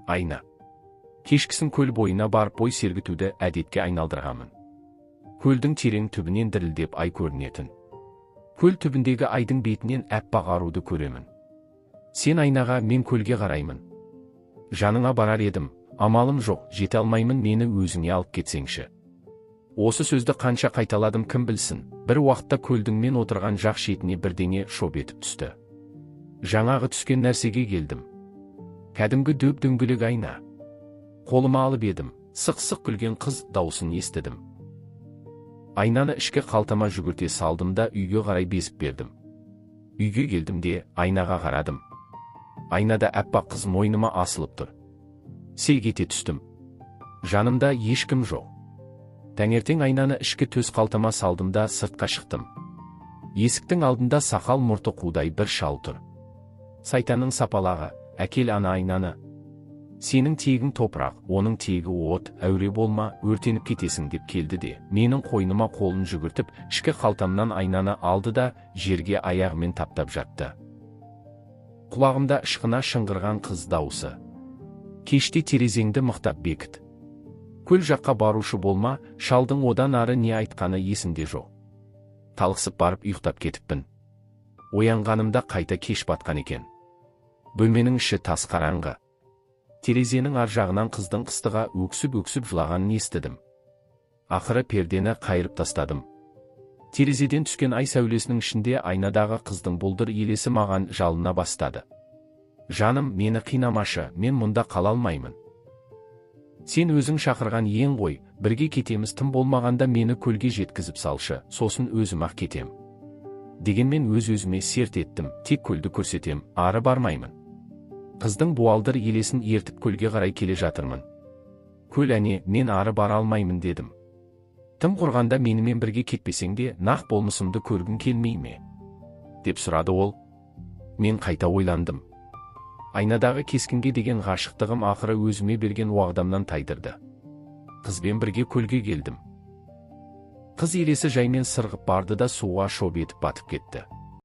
Айна. Кешкісін көл бойына барып бой сергітуді әдетке айналдырғанмын. Көлдің терең түбінен дірілдеп ай көрінетін. Көл түбіндегі айдың бетінен әппақ аруды көремін. Сен айнаға, мен көлге қараймын. Жаныңа барар едім, амалым жоқ, жете алмаймын, мені өзіңе алып кетсеңші. Осы сөзді қанша қайталадым кім білсін, бір уақытта көлдің мен отырған жақ шетіне бірдеңе шоп етіп түсті. Жаңағы түскен нәрсеге келдім. Кәдімгі дөп-дөңгелек айна. Қолыма алып едім, сық-сық күлген қыз даусын естідім. Айнаны ішкі қалтама жүгірте салдым да үйге қарай безіп бердім. Үйге келдім де айнаға қарадым. Айнада әппақ қыз мойныма асылып тұр. Селк ете түстім. Жанымда ешкім жоқ. Таңертең айнаны ішкі төс қалтама салдым да сыртқа шықтым. Есіктің алдында сақал мұрты қудай бір шал тұр. Сайтанның сапалағы, әкел ана айнаны. Сенің тегің топырақ, оның тегі от, әуре болма, өртеніп кетесің деп келді де, менің қойныма қолын жүгіртіп, ішкі қалтамнан айнаны алды да, жерге аяғымен таптап жатты. Құлағымда ышқына шыңғырған қыз дауысы. Кеште терезеңді мықтап бекіт. Көл жаққа барушы болма, шалдың одан ары не айтқаны есімде жоқ. Талықсып барып ұйықтап кетіппін. Оянғанымда қайта кеш батқан екен. Бөлменің іші тас қараңғы. Терезенің ар жағынан қыздың қыстыға өксіп-өксіп жылағанын естідім. Ақыры пердені қайырып тастадым. Терезеден түскен ай сәулесінің ішінде айнадағы қыздың бұлдыр елесі маған жалына бастады. Жаным, мені қинамашы, мен мұнда қала алмаймын. Сен өзің шақырған ең ғой, бірге кетеміз, тым болмағанда мені көлге жеткізіп салшы, сосын өзім-ақ кетем. Дегенмен өз-өзіме серт еттім, тек көлді көрсетем, ары бармаймын. Қыздың буалдыр елесін ертіп көлге қарай келе жатырмын. Көл әне, мен ары бара алмаймын дедім. Тым құрғанда менімен бірге кетпесең де, нақ болмысымды көргің келмей ме? Деп сұрады ол. Мен қайта ойландым. Айнадағы кескінге деген ғашықтығым ақыры өзіме берген уағдамнан тайдырды. Қызбен бірге көлге келдім. Қыз елесі жаймен сырғып барды да суға шоп етіп батып кетті.